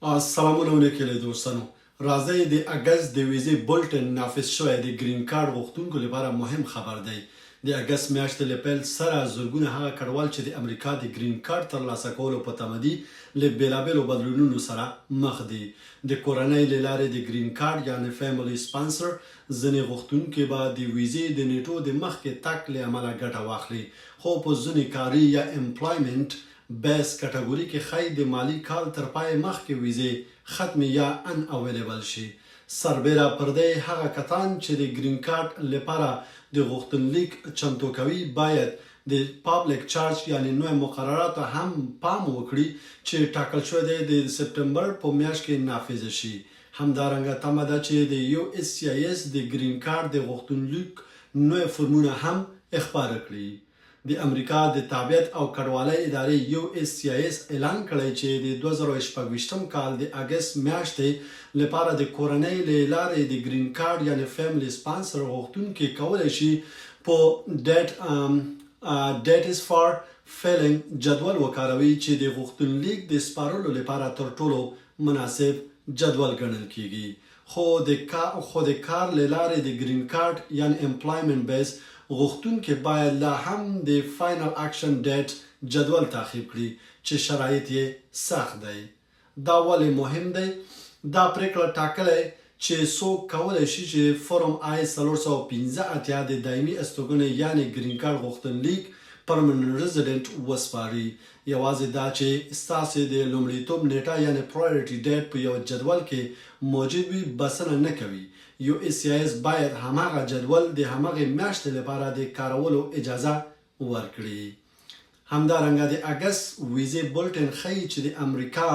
سلامونه ونکیلی دوستانو راځئ د اګست د ویزې بولټن نافذ شوی د ګرین کارډ غوښتونکو لپاره مهم خبر دی. د اګست میاشتې له پیل سره زرګونه هغه کډوال چې د امریکا د ګرین کارډ ترلاسه کولو په تمه دي له بیلابیلو بدلونونو سره مخ دي. د کورنۍ له لارې د ګرین کارډ یعنې فیملي سپانسر ځینې غوښتونکي به د ویزې د نیټو د مخکې تګ له امله ګټه واخلي خو په ځینې کاري یا ایمپلایمنټ بیس کټګوري کې ښايي د مالي کال تر پای مخکې ویزې ختمې یا ان اویلیبل شي. سربېره پر دی هغه کتان چې د ګرین کارت لپاره د غوښتنلیک چمتو کوي باید د پابلک چارج یعنې نوی مقرراتو ته هم پام وکړي چې ټاکل شوی دی د سپټمبر په میاشت کې نافذ شي. همدارنګه تمه ده چې د یو ایس سي آی ایس د ګرین کارت د غوښتنلیک نوی فورمونه هم خپاره کړي. د امریکا د تابعیت او کډوالۍ ادارې، یو ایس سي آی ایس، اعلان کړی چې د 2026 کال د اګست میاشتې لپاره د کورنۍ له لارې د ګرین کارډ یعنې فیملي سپانسر غوښتونکي کولی شي په ډیټ Dates for Filing جدول وکاروي چې د غوښتنلیک د سپارلو لپاره تر ټولو مناسب جدول ګڼل کیږي. خو د خو د کار له لارې د ګرین کارت یعنې ایمپلایمنټ بیس غوښتونکي باید لا هم د فاینل اکشن ډیټ جدول تعقیب کړي چې شرایط یې سخت دی. دا ولې مهم دی؟ دا پریکړه ټاکلی چې څوک کولی شي چې فورم آی 485 د دایمي استوګنې یعنې ګرین کارت غوښتنلیک پرمننټ ریزیډنټ وسپاري. یوازې دا چې ستاسې د لومړیتوب نیټه یعنې پرایورټي ډیټ په یوه جدول کې موجود وي بسنه نه کوي. یو ایس سي آی ایس باید هماغه جدول د همغې میاشتې لپاره د کارولو اجازه ورکړي. همدارنګه د اګست ویزې بولټن ښيي چې د امریکا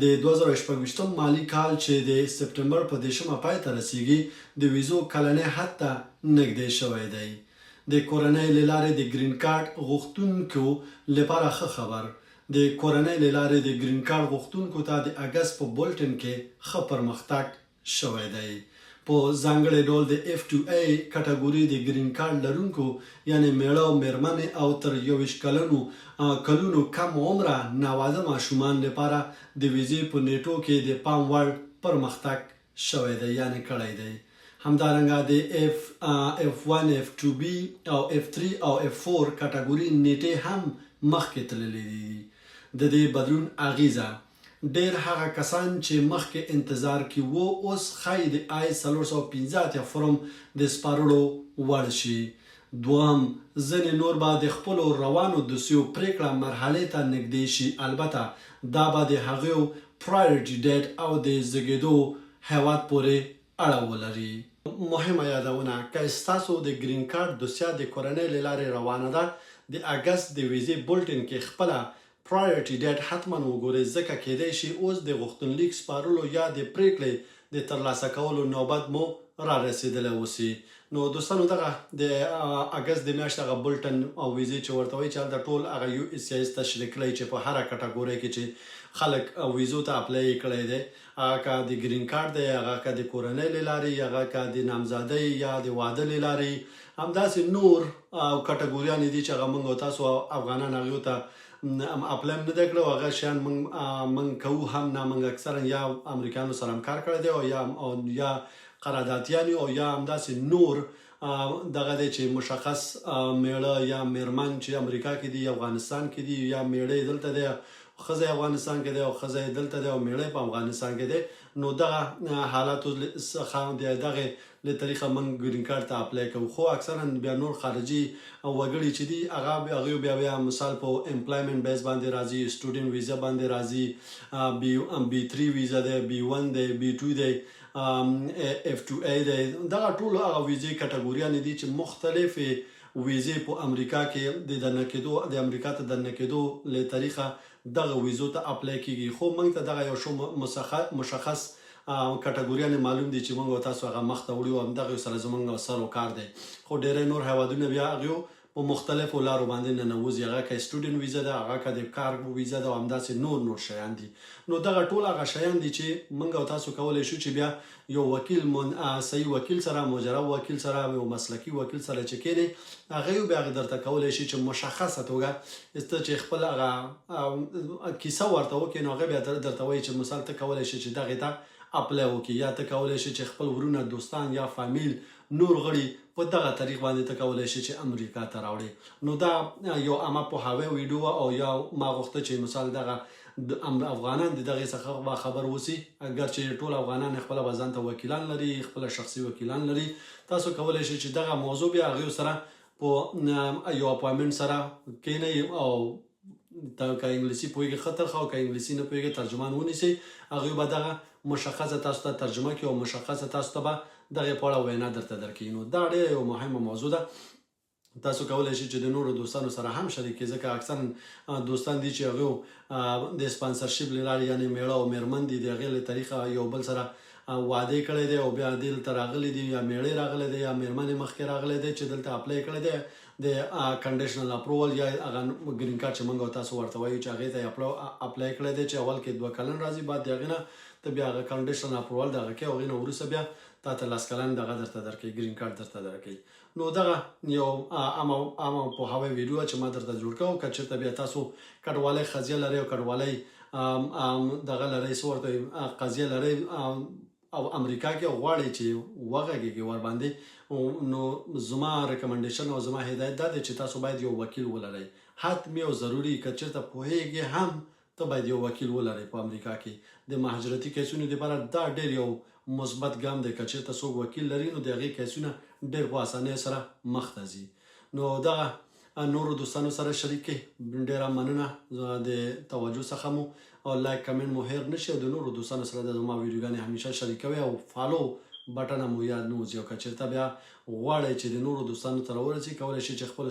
د 2026 مالي کال چې د سپټمبر په 30مه پای ته رسیږي د ویزو کلنی حد ته نږدې شوی دی. د کورنۍ له لارې د ګرین کارت غوښتونکو لپاره ښه خبر، د کورنۍ له لارې د ګرین کارت غوښتونکو ته د اګست په بولټن کې ښه پرمختګ شوی دی. په ځانګړې ډول د ایف ټو ای کټګوري د ګرین کارت لرونکو یعنې میړه او میرمنې او تر 21 کلونو کم عمره ناواده ماشومان لپاره د ویزې په نیټو کې د پام وړ پرمختګ شوی دی یعنې کړی دی. همدارنګه د ایف، ایف ون، ایف ټو بي او ایف تري او ایف فور کټګوري نیټې هم مخکې تللې دي. د دې بدلون اغیزه، ډیر هغه کسان چې مخکې انتظار کې وو اوس ښايي د آی 485 فورم د سپارلو وړ شي. دوهم، ځینې نور به د خپلو روانو دوسیو پریکړه مرحلې ته نږدې شي البته دا به د هغوی پرایورټي ډیټ او د زیږیدو هیواد پورې اړه ولري. مهمه یادونه، که ستاسو د ګرین کارت دوسیه د کورنۍ له لارې روانه ده، د اګست د ویزې بولټن کې خپله پرایورټي ډیټ حتما وګورئ، ځکه کیدای شي اوس د غوښتنلیک سپارلو یا د پریکړې د ترلاسه کولو نوبت مو رارسیدلی اوسي. نو دوستانو، دغه د اګست د میاشتې هغه بولټن او ویزې چې ورته وایي چې هلته ټول هغه یو ایس سي ایس تشریح کړی چې په هره کټګورۍ کې چې خلک ویزو ته اپلای یې کړی دی، هغه که د ګرین کارت دی، هغه که د کورنۍ له لارې، هغه که د نامزادۍ یا د واده له لارې، همداسې نور کټګوریانې دي چې هغه موږ او تاسو افغانان هغه ته اپلای هم نه دی کړی او هغه شیان موږ کوو هم نه. موږ اکثرا یا امریکایانو سره هم کار کړی دی او یا قراردادیان یو او یا همداسې نور دغه دی چې مشخص میړه یا میرمن چې امریکا کې دي، افغانستان کې دي، یا میړه یې دلته دی، ښځه یې افغانستان کې دی او ښځه یې دلته دی او میړه یې په افغانستان کې دی. نو دغه حالاتو څخه د دغه له طریقه موږ ګرین کارت ته اپلای کوو. خو اکثرا بیا نور خارجي وګړي چې دي، هغه هغوی بیا مثال په امپلایمنټ بیس باندې راځي، سټوډنټ ویزه باندې راځي، بي 3 ویزه دی، بي 1 دی، بي 2 دی، اف 2 ای دی. دغه ټول هغه ویزې کټګوریانې دي چې مختلفې ویزې په امریکا کې د دننه کېدو، د امریکا ته دننه کېدو له طریقه دغه ویزو ته اپلای کیږي. خو موږ ته دغه یو شو مشخص کټګوریانې معلوم دي چې موږ او تاسو هغه مخته وړي او همدغه سره زموږ سر و کار دی. خو ډیری نور هیوادونه بیا هغه په مختلفو لارو باندې ننوځي، هغه که سټوډنټ ویزه ده، هغه که د کار ویزه ده او همداسې نور نور شیان دي. نو دغه ټول هغه شیان دي چې موږ او تاسو کولی شو چې بیا یو وکیل من صحیح وکیل سره، مجرب وکیل سره، یو مسلکي وکیل سره چې کینې، هغه بیا درته کولی شي چې مشخصه توګه ته چې خپل هغه کیسه ورته وکړې، نو هغه بیا درته وایي چې مثال ته کولی شي چې دغې ته اپلای وکړي، یا ته کولی شي چې خپل ورونه، دوستان یا فامیل نور غړي په دغه طریق باندې ته کولی شي چې امریکا ته راوړي. نو دا یو عامه پوهاوی ویډیو او یا ما غوښته چې مثال دغه افغانان د دغې څخه به خبر اوسي، اګر چې ټول افغانان خپل به ځان ته وکیلان لري، خپل شخصي وکیلان لري. تاسو کولی شئ چې دغه موضوع بیا هغوی سره په یو اپوینټمنټ سره کینئ او ته که انګلیسي پوهېږي ښه تر ښه، او که انګلیسي نه پوهېږي ترجمان ونیسئ، هغوی به دغه مشخصه تاسو ته ترجمه کړي او مشخصه تاسو ته به دغې په اړه وینا درته درکړي. نو دا ډېره یوه مهمه موضوع ده، تاسو کولی شئ چې د نورو دوستانو سره هم شریک کړئ، ځکه اکثرا دوستان دي چې هغوی د سپانسرشیپ له لارې، یعنې میړه او میرمن دي، د هغې له طریقه یو بل سره واده کړی دی او بیا دلته راغلي دي، یا میړې راغلی دی یا میرمنې مخکې راغلی دی چې دلته اپلای کړی دی د کنډیشنل اپروول یا هغه ګرین کارت چې موږ او تاسو ورته وایو چې هغې ته یې اپلای کړی دی چې اول کې 2 کلن راځي، بعد د هغې نه ته بیا هغه کنډیشنل اپروول دغه کوي او هغې نه وروسته بیا تا ته 10 کلن دغه درته درکوي، ګرین کارت درته درکوي. نو دغه یو عامه پوهاوی ویډیو چې ما درته جوړ کړو. که چېرته بیا تاسو کډوالۍ قضیه لرئ او کډوالۍ دغه لرئ، څه ورته قضیه لرئ او امریکا کې غواړئ چې وغږېږئ ورباندې، نو زما ریکمنډیشن او زما هدایت دا دی چې تاسو باید یو وکیل ولرئ، حتمي او ضروري. که چېرته پوهېږې هم ته باید یو وکیل ولرئ. په امریکا کې د مهاجرتي کیسونو لپاره دا ډېر یو مثبت ګام دی. که چېرته څوک وکیل لري نو د هغې کیسونه ډېر په اسانۍ سره مخته ځي. نو دغه نورو دوستانو سره شریک کړئ. ډېره مننه د توجه څخه مو، او لایک کمنټ مو هېر نه شي، او د نورو دوستانو سره د زما ویډیوګانې همیشه شریکوئ او فالو بټن مو یاد نه وځي. او که چېرته بیا غواړئ چې د نورو دوستانو ته راورسي، کولی شئ چې خپل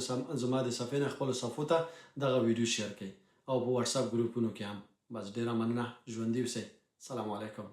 زما د صفحې نه خپلو صفحو ته دغه ویډیو شیر کړئ او په واتساپ ګروپونو کې هم. بس ډېره مننه، ژوندي اوسئ، سلام علیکم.